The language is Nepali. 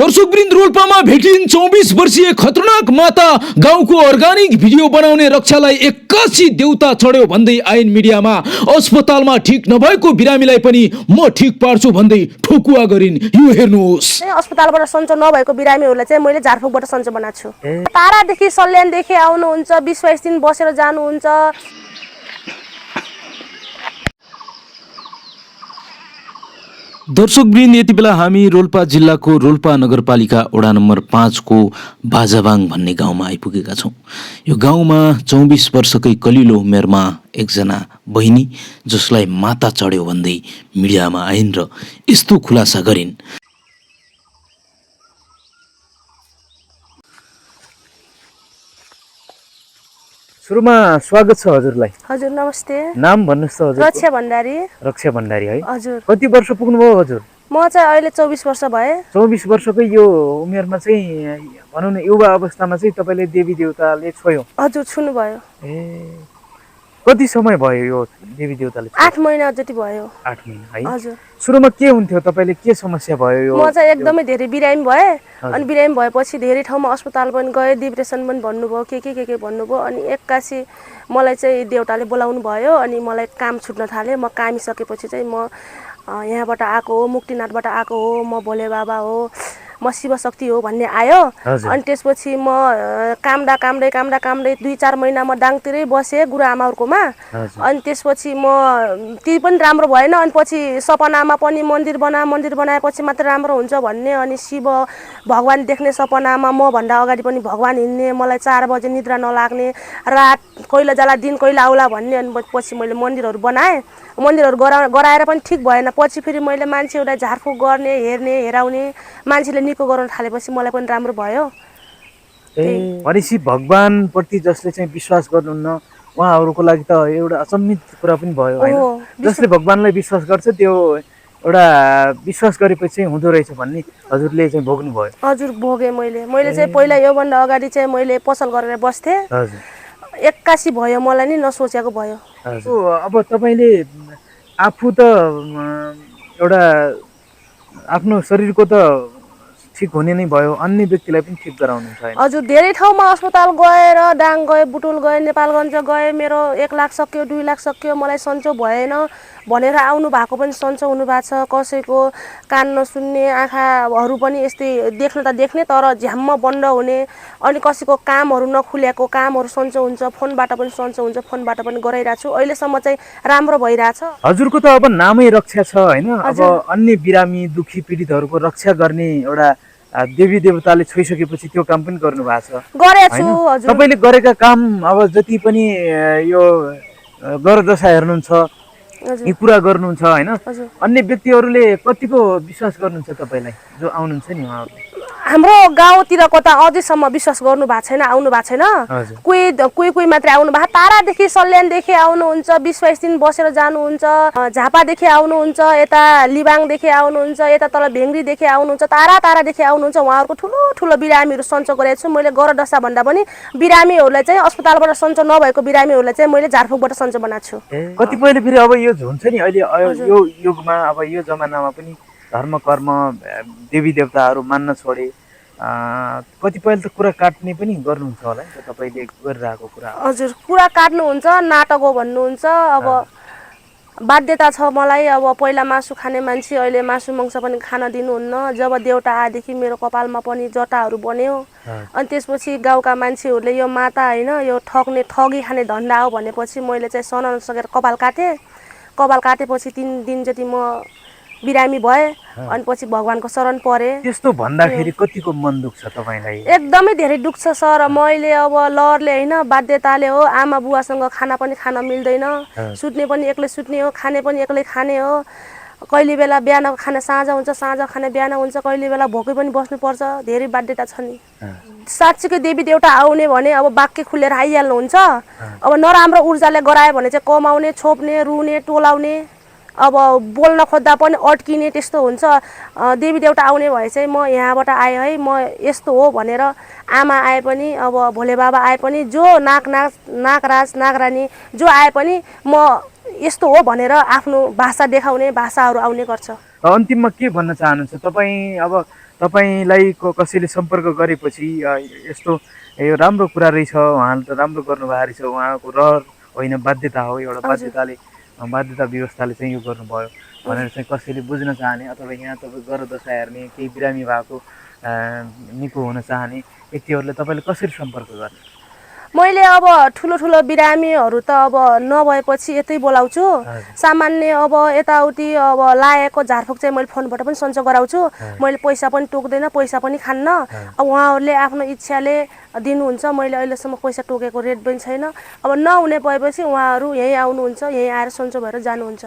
दर्शकवृन्द रोल्पामा भेटिन् 24 वर्षीय खतरनाक माता। गाउँको अर्गानिक भिडियो बनाउने रक्षालाई 81 देउता चढ्यो भन्दै आइन् मिडियामा। अस्पतालमा ठिक नभएको बिरामीलाई पनि म ठिक पार्छु भन्दै ठोकुवा गरिन्। यो हेर्नुहोस्, अस्पतालबाट सन्चो नभएको बिरामीहरूलाई चाहिँ मैले झारफुकबाट सन्चो बनाएको छु। तारादेखि सल्यानदेखि आउनुहुन्छ, 20-22 दिन बसेर जानुहुन्छ। दर्शकवृन्द यति बेला हामी रोल्पा जिल्लाको रोल्पा नगरपालिका वडा नम्बर 5 को बाजाबाङ भन्ने गाउँमा आइपुगेका छौँ। यो गाउँमा 24 वर्षकै कलिलो उमेरमा एकजना बहिनी जसलाई माता चढ्यो भन्दै मिडियामा आइन् र यस्तो खुलासा गरिन्। सुरुमा स्वागत छ हजुरलाई। हजुर नमस्ते। नाम भन्नुहोस् त हजुर। रक्षा भण्डारी। रक्षा भण्डारी है। हजुर। कति वर्ष पुग्नुभयो हजुर? म चाहिँ अहिले 24 वर्ष भए। 24 वर्षकै यो उमेरमा चाहिँ भनौँ न युवा अवस्थामा चाहिँ तपाईँले देवी देवताले छोयो? हजुर छुनु भयो। कति समय भयो यो देवी देवताले? 8 महिना जति भयो। 8 महिना है। हजुर। सुरुमा के हुन्थ्यो, तपाईँले के समस्या भयो यो? म चाहिँ एकदमै धेरै बिरामी भए। अनि बिरामी भएपछि धेरै ठाउँमा अस्पताल पनि गए, डिप्रेसन पनि भन्नुभयो, के भन्नुभयो। अनि एक्कासी मलाई चाहिँ देउताले बोलाउनु भयो। अनि मलाई काम छुट्न थाल्यो। म कामिसकेपछि चाहिँ म यहाँबाट आएको हो, मुक्तिनाथबाट आएको हो, म भोले बाबा हो, म शिवशक्ति हो भन्ने आयो। अनि त्यसपछि म कामदै 2-4 महिना म डाङतिरै बसेँ गुरुआमाहरूकोमा। अनि त्यसपछि म ती पनि राम्रो भएन। अनि पछि सपनामा पनि मन्दिर बनाएपछि मात्र राम्रो हुन्छ भन्ने। अनि शिव भगवान देख्ने सपनामा म भन्दा अगाडि पनि भगवान हिँड्ने, मलाई 4 बजे निद्रा नलाग्ने, रात कोइला जाला दिन कोइला आउला भन्ने। अनि पछि मैले मन्दिरहरू बनाएँ। मन्दिरहरू गराएर पनि ठिक भएन। पछि फेरि मैले मान्छेहरूलाई झारफुक गर्ने, हेर्ने, हेराउने, मान्छेले निको गराउन थालेपछि मलाई पनि राम्रो भयो। भनेपछि भगवानप्रति जसले चाहिँ विश्वास गर्नुहुन्न उहाँहरूको लागि त एउटा अचम्मित कुरा पनि भयो हैन? जसले भगवानलाई विश्वास गर्छ त्यो एउटा विश्वास गरेपछि चाहिँ हुँदो रहेछ भन्ने हजुरले चाहिँ भोग्नु भयो? हजुर भोगेँ मैले चाहिँ पहिला योभन्दा अगाडि चाहिँ मैले पसल गरेर बस्थेँ। हजुर। 81 भयो, मलाई नि नसोचेको भयो। अब तपाईँले आफू त एउटा आफ्नो शरीरको त ठिक हुने नै भयो, अन्य व्यक्तिलाई पनि ठिक गराउनुहुन्छ हैन? हजुर। धेरै ठाउँमा अस्पताल गएर डाङ गए, बुटुल गए, नेपालगञ्ज गए। मेरो 1 लाख सक्यो, 2 लाख सक्यो, मलाई सन्चो भएन भनेर आउनु भएको पनि सन्चो हुनु भएको छ। कसैको कान नसुन्ने, आँखाहरू पनि यस्तै देख्न त देख्ने तर झ्याम्म बन्द हुने। अनि कसैको कामहरू नखुलेको कामहरू सन्चो हुन्छ, फोनबाट पनि सन्चो हुन्छ, फोनबाट पनि गराइरहेको छु। अहिलेसम्म चाहिँ राम्रो भइरहेछ। हजुरको त अब नामै रक्षा छ हैन? अब अन्य बिरामी दुखी पीडितहरूको रक्षा गर्ने एउटा देवी देवताले छोइसकेपछि त्यो काम पनि गर्नु भएको छ? गरेछु हजुर। तपाईँले गरेका काम अब जति पनि यो गरदशा हेर्नुहुन्छ, यी कुरा गर्नुहुन्छ हैन? अन्य व्यक्तिहरूले कतिको विश्वास गर्नुहुन्छ तपाईँलाई जो आउनुहुन्छ नि उहाँहरूले? हाम्रो गाउँतिरको त अझैसम्म विश्वास गर्नु भएको छैन, आउनु भएको छैन। कोही मात्रै आउनु भएको। तारादेखि सल्यानदेखि आउनुहुन्छ, 20-22 दिन बसेर जानुहुन्छ। झापादेखि आउनुहुन्छ, यता लिबाङदेखि आउनुहुन्छ, यता तल भेङ्गरीदेखि आउनुहुन्छ, तारादेखि आउनुहुन्छ। उहाँहरूको ठुलो बिरामीहरू सन्चो गरेको छु मैले। गरदशा भन्दा पनि बिरामीहरूलाई चाहिँ अस्पतालबाट सन्चो नभएको बिरामीहरूलाई चाहिँ मैले झारफुकबाट सन्चो बनाएको छु। कतिपयले फेरि अब यो हुन्छ नि अहिले यो युगमा, अब यो जमानामा पनि धर्म कर्म देवी देवताहरू मान्न छोडे, कतिपयले त कुरा काट्ने पनि गर्नुहुन्छ होला नि त तपाईँले गरिरहेको कुरा? हजुर। कुरा काट्नुहुन्छ, नाटक हो भन्नुहुन्छ। अब बाध्यता छ मलाई। अब पहिला मासु खाने मान्छे, अहिले मासु मङ्स पनि खान दिनुहुन्न। जब देउता आएदेखि मेरो कपालमा पनि जटाहरू बन्यो। अनि त्यसपछि गाउँका मान्छेहरूले यो माता होइन, यो ठगी खाने धन्दा हो भनेपछि मैले चाहिँ सहन नसकेर कपाल काटेँ। कपाल काटेपछि 3 दिन जति म बिरामी भए। अनि पछि भगवानको शरण परे। त्यस्तो भन्दाखेरि कतिको मन दुख्छ तपाईँलाई? एकदमै धेरै दुख्छ सर। मैले अब लहरले होइन, बाध्यताले हो। आमा बुवासँग खाना पनि खान मिल्दैन, सुत्ने पनि एक्लै सुत्ने हो, खाने पनि एक्लै खाने हो। कहिले बेला बिहानको खाना साँझ हुन्छ, साँझ खाना बिहान हुन्छ, कहिले बेला भोकै पनि बस्नुपर्छ। धेरै बाध्यता छ नि। साँच्चीकै देवी देउता आउने भने अब वाक्य खुलेर आइहाल्नुहुन्छ। अब नराम्रो ऊर्जाले गरायो भने चाहिँ कमाउने, छोप्ने, रुने, टोलाउने, अब बोल्न खोज्दा पनि अड्किने त्यस्तो हुन्छ। देवी देउता आउने भए चाहिँ म यहाँबाट आएँ है, म यस्तो हो भनेर आमा आए पनि, अब भोले बाबा आए पनि, जो नागराज नागरानी जो आए पनि म यस्तो हो भनेर आफ्नो भाषा देखाउने, भाषाहरू आउने गर्छ। अन्तिममा के भन्न चाहनुहुन्छ तपाईँ? अब तपाईँलाई कसैले सम्पर्क गरेपछि यस्तो यो राम्रो कुरा रहेछ, उहाँले त राम्रो गर्नुभएको रहेछ, उहाँको रहर होइन बाध्यता हो, एउटा बाध्यता व्यवस्थाले चाहिँ यो गर्नुभयो भनेर चाहिँ कसैले बुझ्न चाहने अथवा यहाँ तपाईँ गर दशा हेर्ने केही बिरामी भएको निको हुन चाहने व्यक्तिहरूले तपाईँले कसरी सम्पर्क गर्ने? मैले अब ठुलो ठुलो बिरामीहरू त अब नभएपछि यतै बोलाउँछु। सामान्य अब यताउति अब लागेको झारफुक चाहिँ मैले फोनबाट पनि सन्चो गराउँछु। मैले पैसा पनि टोक्दैन, पैसा पनि खान्न। अब उहाँहरूले आफ्नो इच्छाले दिनुहुन्छ, मैले अहिलेसम्म पैसा टोकेको रेट पनि छैन। अब नहुने भएपछि उहाँहरू यहीँ आउनुहुन्छ, यहीँ आएर सन्चो भएर जानुहुन्छ।